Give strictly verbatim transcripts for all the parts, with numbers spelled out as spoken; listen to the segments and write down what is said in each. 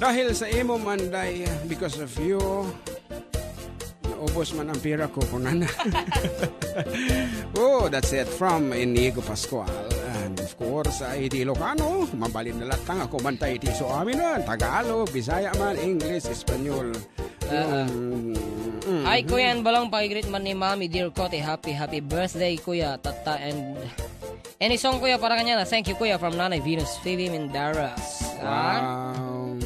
Dahil sa imo, Manday, because of you, naubos man ang pira ko, kunana. Oh, that's it from Inigo Pascual. And of course, uh, iti Ilocano, mabalin na latang ako man tayo iti so amin, ah, Tagalog, Bisaya man, English, Espanyol. Ah, ah. Mm, mm, Hi, mm. Kuya and Balong, pakigreet man ni Mami, dear Kote. Happy, happy birthday, Kuya, Tata, and any song, Kuya, para kanya na. Thank you, Kuya, from Nanay Venus Phoebe Mindaras. Ah? Wow.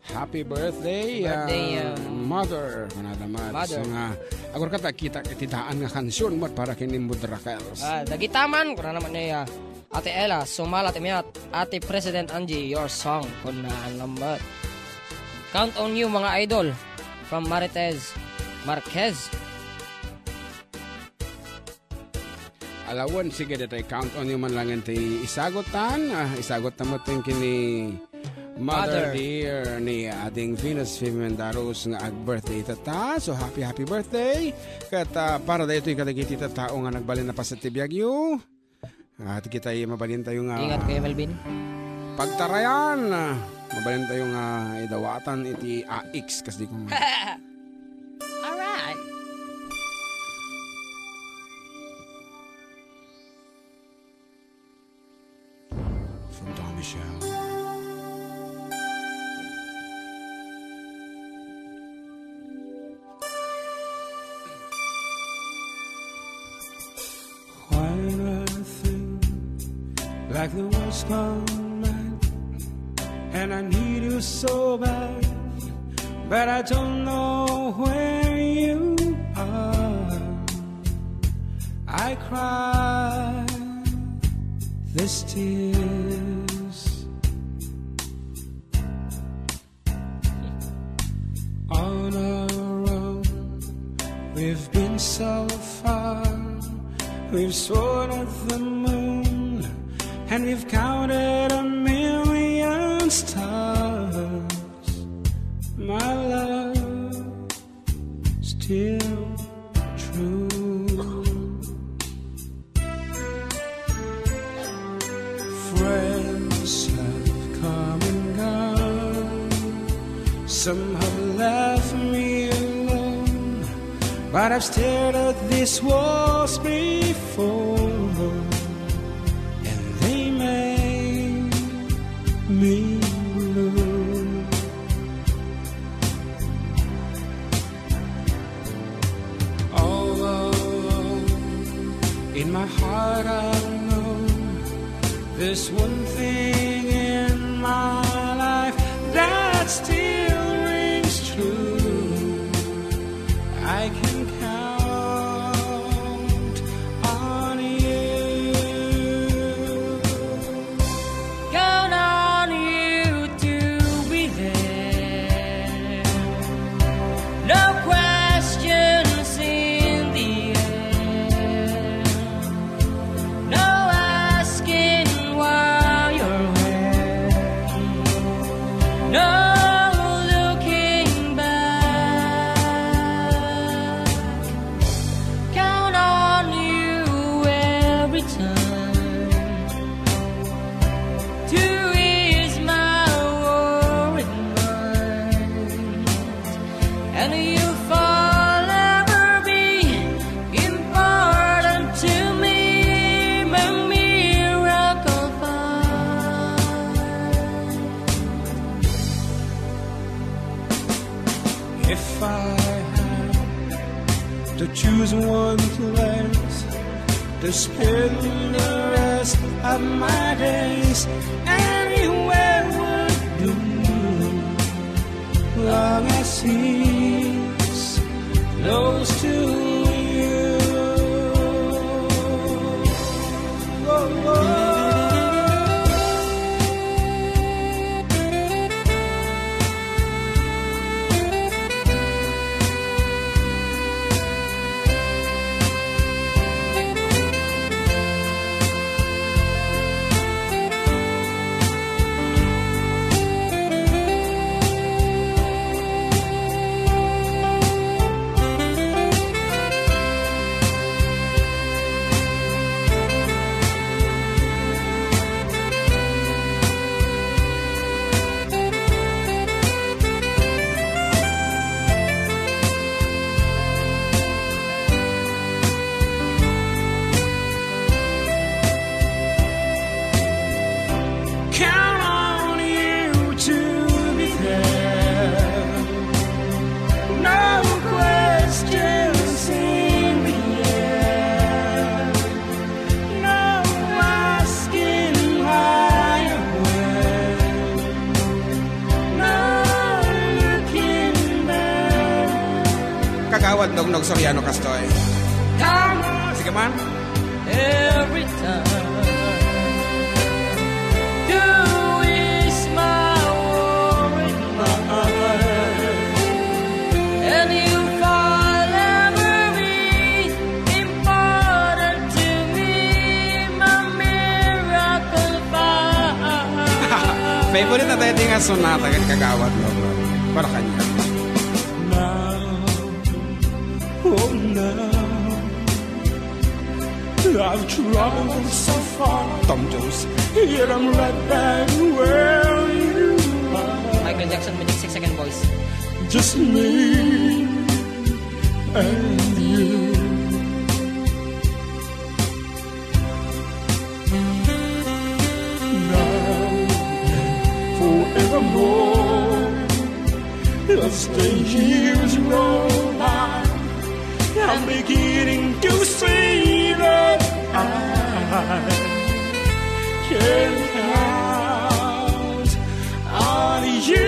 Happy birthday, Birthday, ah, ah, mother. Kunada, Mad. Mother. So nga, agor ka, kita, iti daan nga kansion, Mad, para kini Mud Raquels. Ah, dagita man, kuna naman ni, ah, Ate Ella, sumala ti mayat, Ate President Angie, your song, kuna naman. Count on you, mga idol, from Marites Marquez. Alawen, sige, detay count on you man lang ti isagutan. Ah, isagut ta met kini Mother Mother. Dear ni Ading Venus Pimendaros nga ag-birthday tata. So, happy, happy birthday. Ket, ah, para daytoy kadagiti tattao nga nagbalin a paset ti biagyo. At kita mabalin tayo nga Ingat, Kuya Melvin. Pagtarayan. Mabalin tayo nga idawatan iti A X kas di ko ma- Alright. From Don Michelle. When I think back the world's gone by, and I need you so bad, but I don't know where you are. I cry these tears. On our own, we've been so far. We've sworn at the moon, and we've counted a million stars. My love, still true. Friends have come and gone. Some have left me alone. But I've stared at these walls before, and they made me blue. All alone in my heart I know there's one thing in my life that still rings true. I can count on you. Count on you to be there. No questions in the air. No asking why or when. No looking back. Count on you every time to ease my worried mind, and you'll forever be important to me, my miracle fine. If I had to choose one place to spend the rest of my days, anywhere would do, long as he's close to you. Oh, oh. Nognog Soriano kastoy. Come on. Sige man. Every time you wish my worried mind, and you forever be important to me, my miracle fire. Favorite na tayo nga sonata kan kagawad, no? Para kanya. Now, oh, now I've traveled so far. Tom Jones. Yet I'm right back where you are. Michael Jackson, Magic Six Second Voice. Just me and you. Now and forevermore. As the years roll by, I'm beginning to see that I can count on you.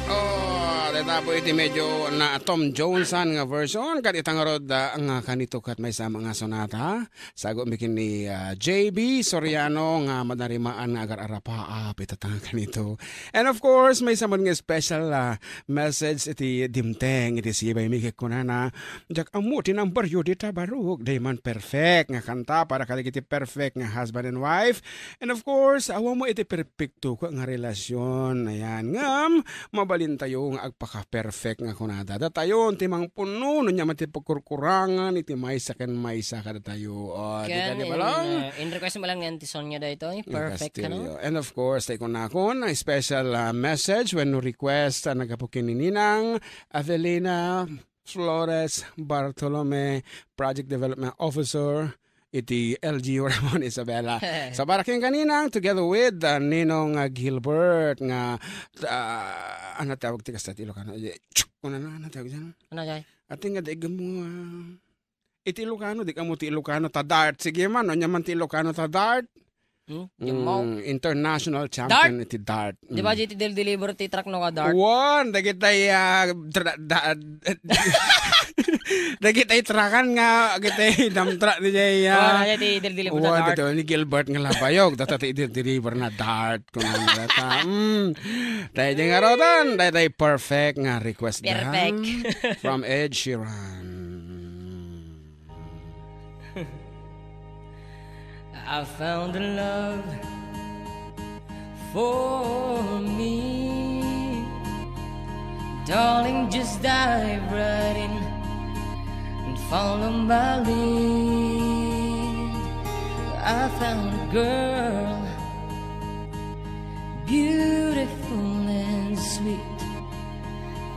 Oh, dayta po iti medyo na Tom Jonesan nga version. Ket ita ngarud, ah, nga kanito ket maysa nga sonata. Sago mi ken ni, ah, J B Soriano nga madarimaan nga agar-arapaap ita ta nga kanito. And of course, maysa met nga special, ah, message iti dimteng iti sibay mi ket kunana, "Diak ammo ti number yo dita, barok." Dayta man perfect nga kanta para kadagiti perfect nga husband and wife. And of course, awan mo iti perfecto nga relasyon. Ayan. Ngem, mabalintayo nga agpaka-perfect nga kunada. Datayon ti mangpunno, no ania man ti pagkurkurangan iti maysa ken maysa kadatayo. O, di Ken, kadi in, balang? uh, in request mo lang yan ti Sonia daytoy. In Perfect, Castillo. Kano? And of course, tay kunakon, a special, uh, message wenno request, uh, nagapu ken ni Ninang Avelina Flores Bartolome, Project Development Officer, iti L G U Ramon Isabela. Sa Baraking Kaninang, together with, uh, Ninong, uh, Gilbert, nga, uh, ano tawag ti kasta ti Ilocano? Eh, tsk, ano, ano, ano tawag dyan? Ano, Jay? Ati nga, daig mo, uh, iti Ilocano, di ka mo ti Ilocano, ta dart. Sige man, no, ania man ti Ilocano, ta dart? Hmm? Yung mo? Mm, international champion Dart? iti dart. Di ba, Mm. J T del deliver ti truck no ka dart? Wan, dagitay, ah, tra-, da-, dagitay truckan nga, dagitay dump truck di jay, ah. Wan, dagitay del deliver na Wan, dart. Dagitay ni Gilbert nga labayog, data ti del deliver na dart, kung ano data. Mm. Tayo dyan nga rotan, dagitay perfect nga request da. Perfect. From Ed Sheeran. I found a love for me. Darling, just dive right in and follow my lead. I found a girl, beautiful and sweet.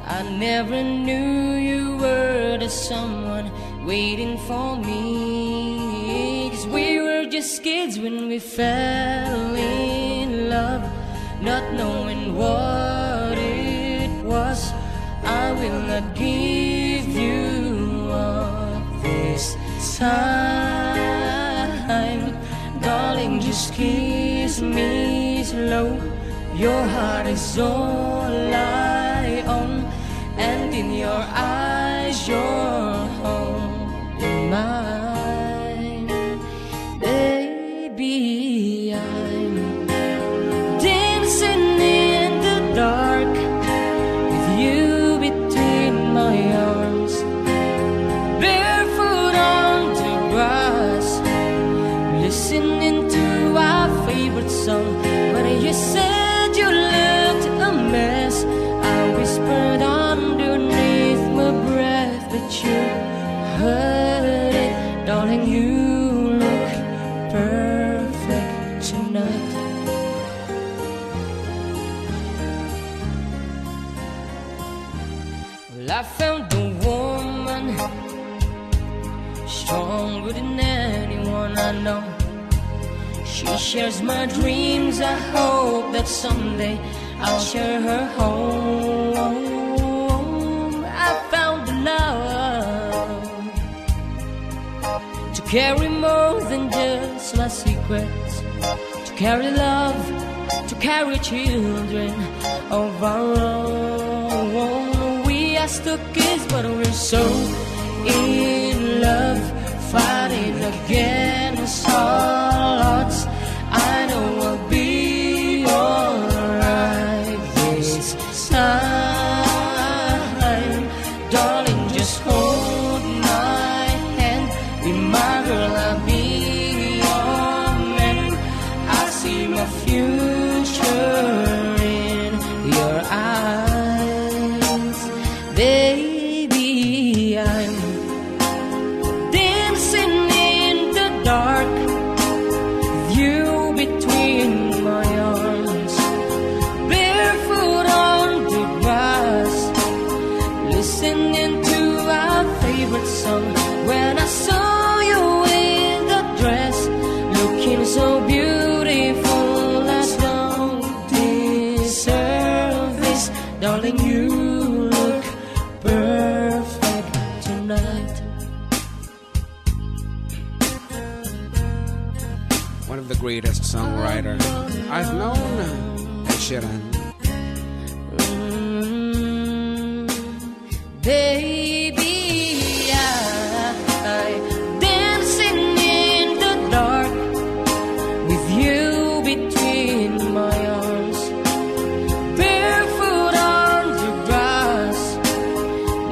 I never knew you were the someone waiting for me. 'Cause we were just kids when we fell in love, not knowing what it was. I will not give you up this time. Darling, just kiss me slow. Your heart is all I own, and in your eyes, you're holding mine. Baby, I'm dancing in the dark with you between my arms, barefoot on the grass, listening to our favorite song. When you said you looked a mess, I whispered underneath my breath, but you heard it. Darling, you look perfect tonight. Well, I found a woman stronger than anyone I know. She shares my dreams. I hope that someday I'll share her home. I found a love to carry more than just my secrets. Carry love, to carry children of our own. We are still kids, but we're so in love, fighting against all odds. I know we'll be alright this time. Darling, just hold my hand. Be my girl, I'll be your man. I see my future in your eyes. Baby, I'm dancing in the dark, you between my arms, barefoot on the grass, listening to our favorite song. When I saw you in the dress, looking so beautiful, I don't deserve this. Darling, you look perfect tonight. One of the greatest songwriter I've known, Ed Sheeran. Mm, baby, I, I dancing in the dark with you between my arms, barefoot on the grass,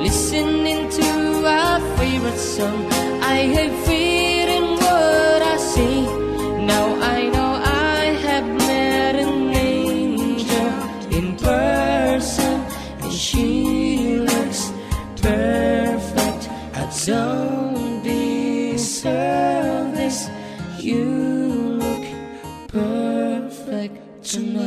listening to our favorite song. I have faith in what I see. Now I know I have met an angel in person, and she looks perfect. I don't deserve this. You look perfect tonight.